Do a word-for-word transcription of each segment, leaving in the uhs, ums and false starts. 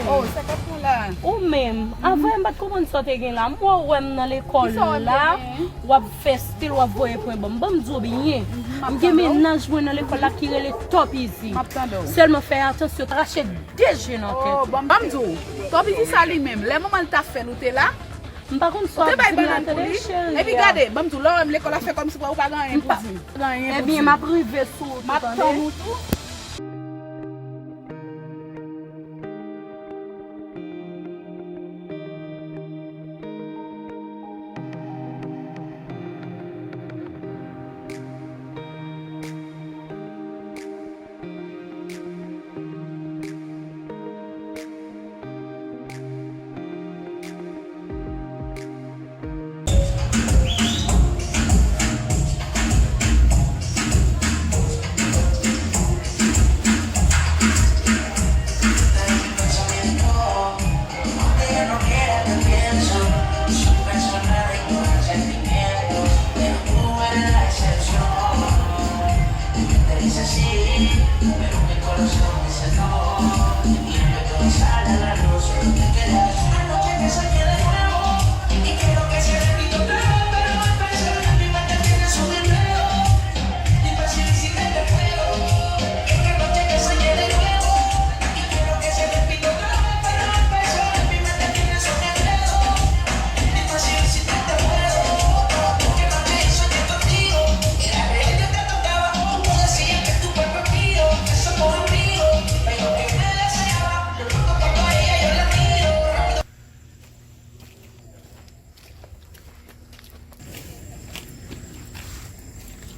Oh, sa k ap pran la? Ou menm, avan m pa t konprann sa w te gen la. M wè w wè m nan lekòl la, w ap fè stil, w ap voye pwen ban m. Ban m di w byen. M gen mennaj mwen nan lekòl la ki rele Top Easy. Sèlman fè atansyon, rache de je nan tèt ou. Ban m di w, Top Easy sa li menm, lè manman l t ap fè l, ou te la? M pa konn sa w ap di m la, tande cheri. Epi gade, ban m di w, lè w wè m lekòl la, fè kòmsi ou pa gen anyen pou di m. Ebyen, m ap rive sou ou tou, tande. M ap tann ou tou.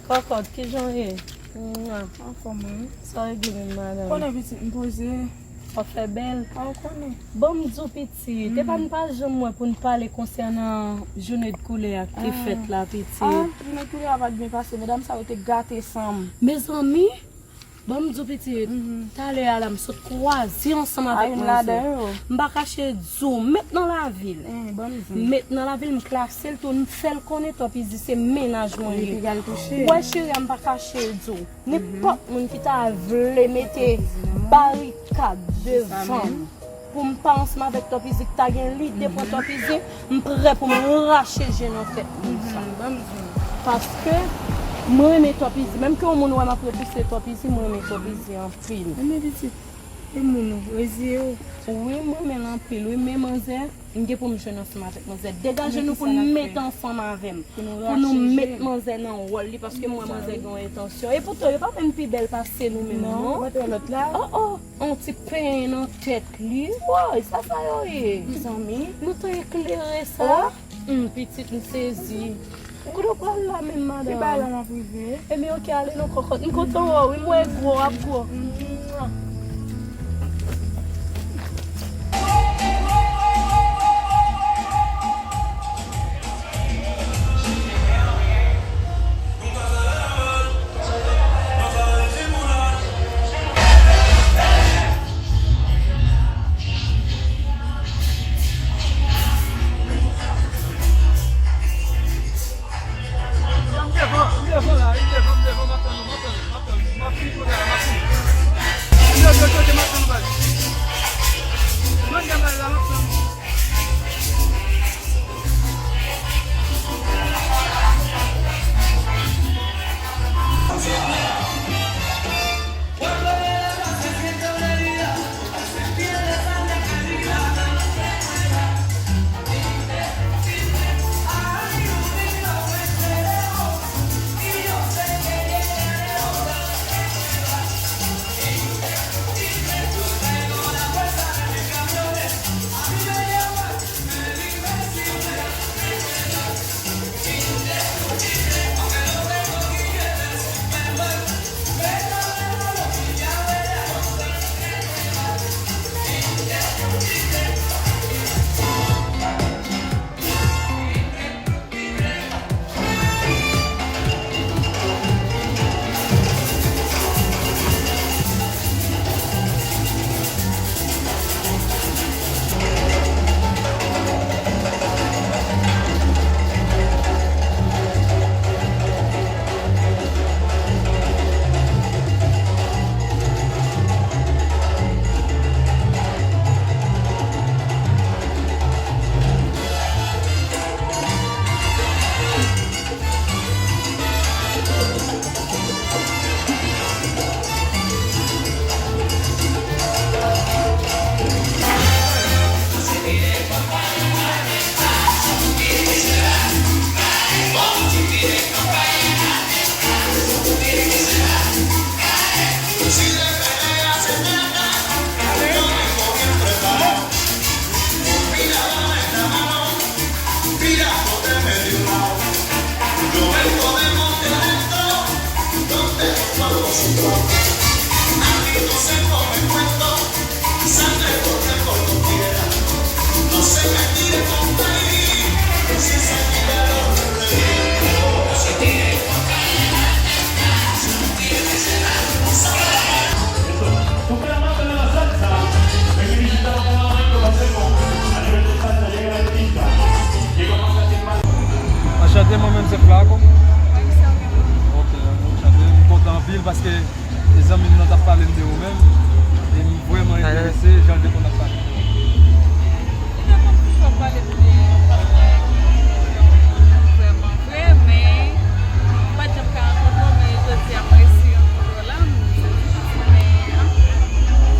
Kòkòt, kijan w ye? Mwa. Anfòm, wi. Sa w regle menm, madanm? Konnen pitit m poze. W ap fè bèl? A, w konnen. Ban m di w, pitit, epa n pa janm wè pou n pale konsènan jounen de koulè a ki te fèt la, pitit. A, jounen de koulè a pa t byen pase. Medam sa yo te gate san m. Mezanmi, ban m di w, pitit, talè a la, m sot kwaze ansanm avèk manzè. M pa kache di w, m met nan lavil. M met nan lavil, m klase l tou, m fè l konnen Top Easy se mennaj mwen ye. Wè, cheri a, m pa kache di w. Nenpòt moun ki ta vle mete barikad devan m pou m pa ansanm avèk Top Easy, ki ta gen lide pran Top Easy, m prè pou m rache je nan tèt moun sa. Paske mwen renmen Top Easy. Menm ke yon moun wè m ap repouse Top Easy, mwen renmen Top Easy anpil. Renmen pitit. E moun ou, reziye w. Wi, m renmen l anpil, wi, men manzè, m gen pou m jwenn ansanm avèk manzè. Degaje nou pou n met ansanm avè m. Pou nou met manzè nan wòl li, paske m wè manzè gen yon entansyon. E poutan, yo pa menm pi bèl pase nou menm, non. Non, ou pa t wè lòt la? Oh, oh, yon ti penyen nan tèt li. Woy, sa sa yo ye? Mezanmi. Nou tan eklere sa. Hum, pitit, m sezi. Kote w pral la menm, madanm? Ki bagay la m ap rive? Ebyen, oke, ale non, kòkòt. M kontan wè w, wi, m wè gwo, w ap gwo. Anpil paske e zanmi m nan t ap pale m de ou menm, e m vrèman enterese jan l te konn ap pale. Li te konn toujou ap pale m de yon patnè ki vrèman vre, men m pa t janm ka rankontre w, men jodi a m resi rankontre w la, m santi m santi, men, ah,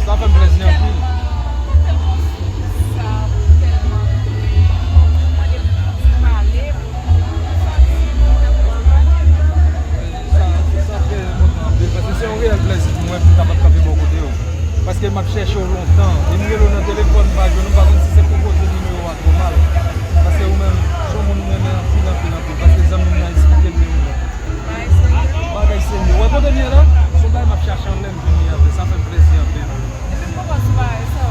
sa fè m plezi anpil. Tèlman, tèlman fou, sa, tèlman vre, mwen, mwen, mwen, mwen, mwen, Sa, sa trè enpòtan anpil, paske se yon reyèl plèzi pou mwen pou m kapab kanpe bò kote w. Paske m ap chèche w lontan, e m rele w nan telefòn, m pa jwenn ou, m pa konn si se pou koze nimewo a twò mal. Paske ou menm, se yon moun m renmen anpil, anpil, anpil, paske zanmi m nan eksplike m de ou menm. Bagay serye. Bagay serye. Wè kote m ye la? Se yon bagay m ap chache anlè m jwenn li anpil, sa fè m plezi anpil. Epi m poko sou bagay sa.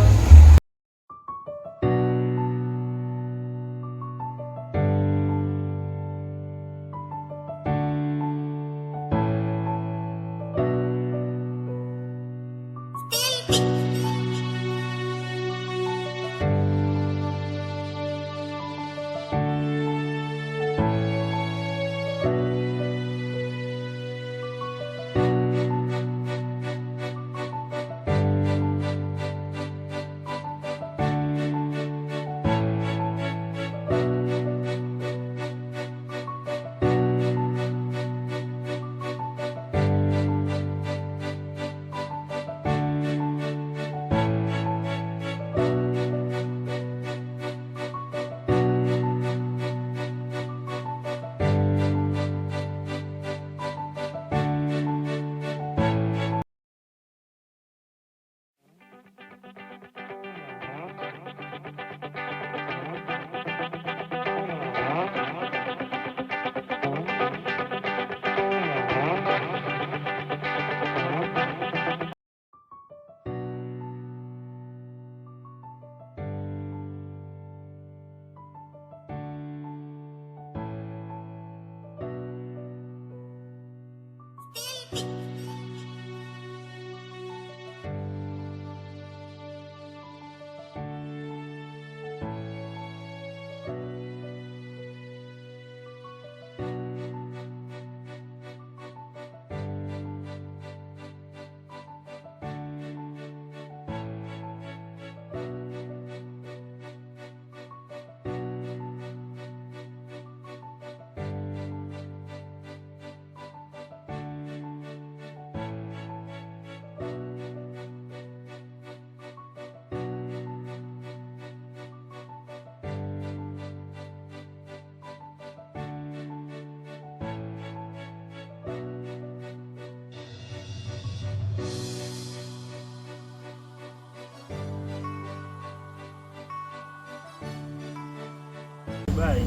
Bay.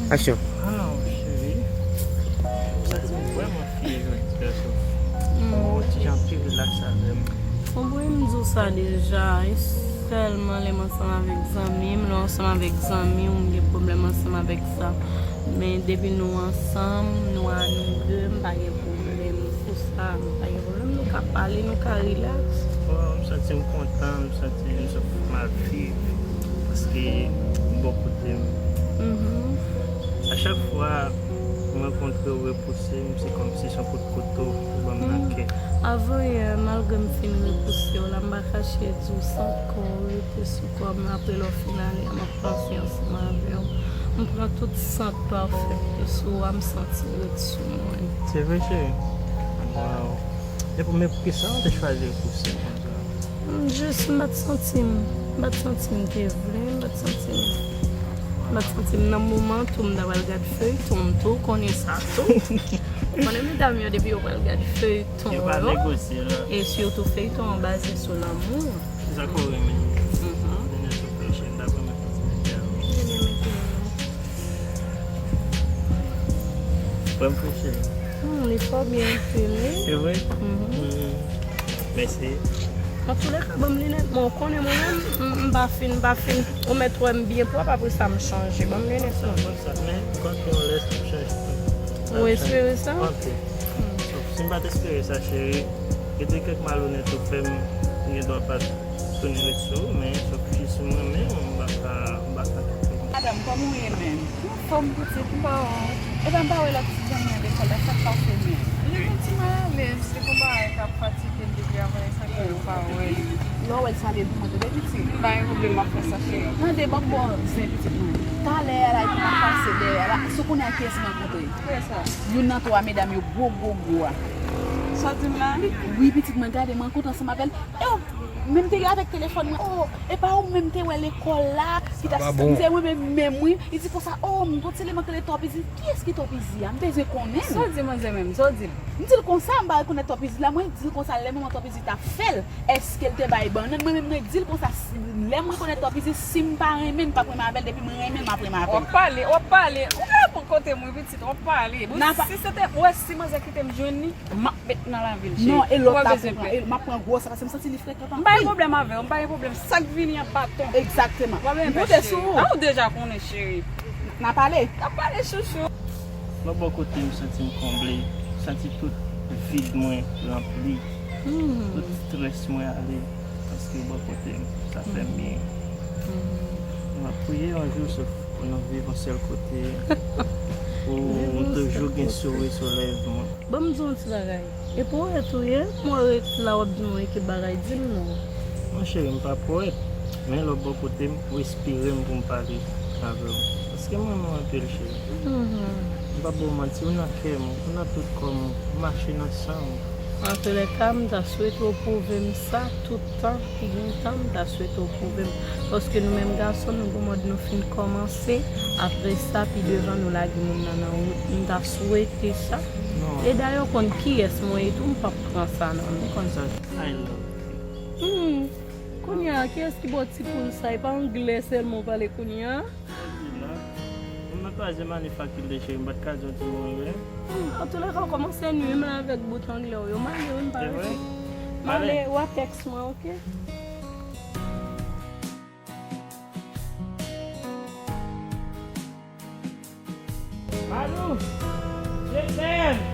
Aksyon. Ah, cheri. M santi m vrèman fyè jodi a, so. Mm. Ou ti jan pi rilaks avè m. Bon, pou m di w sa deja, e sèlman lè m ansanm avèk zanmi m, lè w ansanm avèk zanmi w, m gen pwoblèm ansanm avèk sa. Men depi nou ansanm, nou a nou de, m pa gen pwoblèm pou sa, m pa gen pwoblèm, nou ka pale, nou ka rilaks. Bon, m santi m kontan, m santi m, m ap viv, paske m bò kote m. Mhm. A chak fwa m rankontre w, repouse m, se kòmsi se yon kout kouto ou ban m nan kè. Avan yè, malgre m fin repouse w la, m pa kache di w sant kò w rete sou kò m, apre lè w fin ale a, m ap panse ansanm avè w. M pran tout sant pafèt yo sou ou a, m santi yo ret sou mwen. Se vre, cheri? Waw. E pou, men poukisa w te chwazi repouse m konsa? M jis, m pa t santi m, m pa t santi m te vle, m pa t santi m, m pa t santi m nan moman tou, m ta pral gad feyton tou, konnen sa tou. Ou konnen medam yo, depi yo pral gad feyton yo, yo pa negosye, non. E sitou feyton an baze sou lanmou. Se sa ke w renmen. Mhm. Nenè sou fè cheri, m t ap renmen fè ti medya. Renmen medya. Pran m fè cheri. Hmm, li fò byen anpil, wi. Se vre? Mhm. Mhm. Mèsi. Antoulèka, ban m linèt mwen, ou konnen mwen menm, m, m pa fin, m pa fin, ou mèt wè m byen pwòp, apre sa m chanje. Ban m linèt mwen. Konsa, konsa, men, kwake yon lè sa ap chanje tou. Ou espere sa? Anpil. Hmm. Si m pa t espere sa, cheri, gen de kèk malonèt ou fè m, m gen dwa pa t tounen ret sou ou, men, sòf jis m renmen w, m pa ka, m pa ka kite w. Madanm, kòman w ye menm? M anfòm pitit, m pa wè w. Epa m pa wè lòt ti zanmi an deja. Sa k pase menm? Li gen ti malalèz, li gon bagay k ap fatige l depi avanyè, sa k fè nou pa wè l. Lè w wè l, salye l pou mwen, tande, pitit. M pa gen pwoblèm, m ap fè sa, cheri. Tande, ban m ba w zen, pitit mwen. Talè a la, epi m ap pase dèyè a la, si w konnen ak kiyès m rankontre. Kiyès sa? Youn nan twa medam yo gwo, gwo, gwo a. Sa w di m la? Wi, pitit mwen, gade, m rankontre ansanm avè l. E w, menm te avèk telefòn mwen. Oh, e pa ou menm te wè lekòl la, ki ta... Sa pa bon. Se mwen menm, menm, wi. Li di konsa, oh, m gon ti eleman k rele Top Easy. Kiyès ki Top Easy a? M bezwen konnen l. Sa w di manzè menm? Sa w di l? M di l konsa, m pa rekonèt Top Easy la. Mwen di l konsa, lè manman Top Easy t ap fè l, èske l te bay bannann? Mwen menm, mwen di l konsa, si, lè m rekonèt Top Easy, si m pa renmen l, m p ap renmen avè l. Depi mwen renmen l, m ap renmen avè l. W ap pale, w ap pale. Ou ka pran kote mwen, pitit, w ap pale. Bon, si se te, w wè, si manzè kite m jwenn li, m ap met nan lavi l, cheri. Non, e lòt la pou pran, e m ap pran gwòs la, paske m santi li frekan anpil. M pa gen pwoblèm avè w, m pa gen pwoblèm. Sa k vini an baton. Egzakteman. M konte sou ou. A, ou deja konnen, cheri. N a pale. N a pale, chouchou. Lòt bò kote m santi m konble, m santi tout vid mwen ranpli, tout strès mwen ale, paske bò kote m, sa fè m byen. M ap priye yon jou, sèf, pou nou viv yon sèl kote, pou toujou gen souri sou lèv mwen. Ban m di w yon ti bagay. E powèt ou ye? M wè w ret la, w ap di mwen ekip bagay, di m non. Mon cheri, m pa powèt, men lòt bò kote m, respire m pou m pale avè w. Paske m renmen w anpil, cheri. M p ap ba w manti, ou nan kè m, ou nan tout kò m, ou mache nan san m. Antoulèka, m ta swete w pwouve m sa tout tan, gen tan m ta swete w pwouve m. Paske nou menm gason, nou gon mòd nou fin kòmanse, apre sa, pi devan nou lage moun nan nan wout. M ta swete sa. Non. E dayè w konn kiyès mwen ye tou, m p ap pran sa nan men. Ou konn sa, I love you. Hmm. Kounye a, kiyès ki ba w ti poul sa? E pa anglè sèlman w pale kounye a? Sa w di la? Mwen nan twazyèm ane fakilte, cheri, m pa t ka di yon ti mo anglè. Hmm, antoulèka, w kòmanse nwi m la avèk bout anglè w yo. M ale wi, m pa rete. M ale, w a tèks mwen, oke? Malou, je t'aime.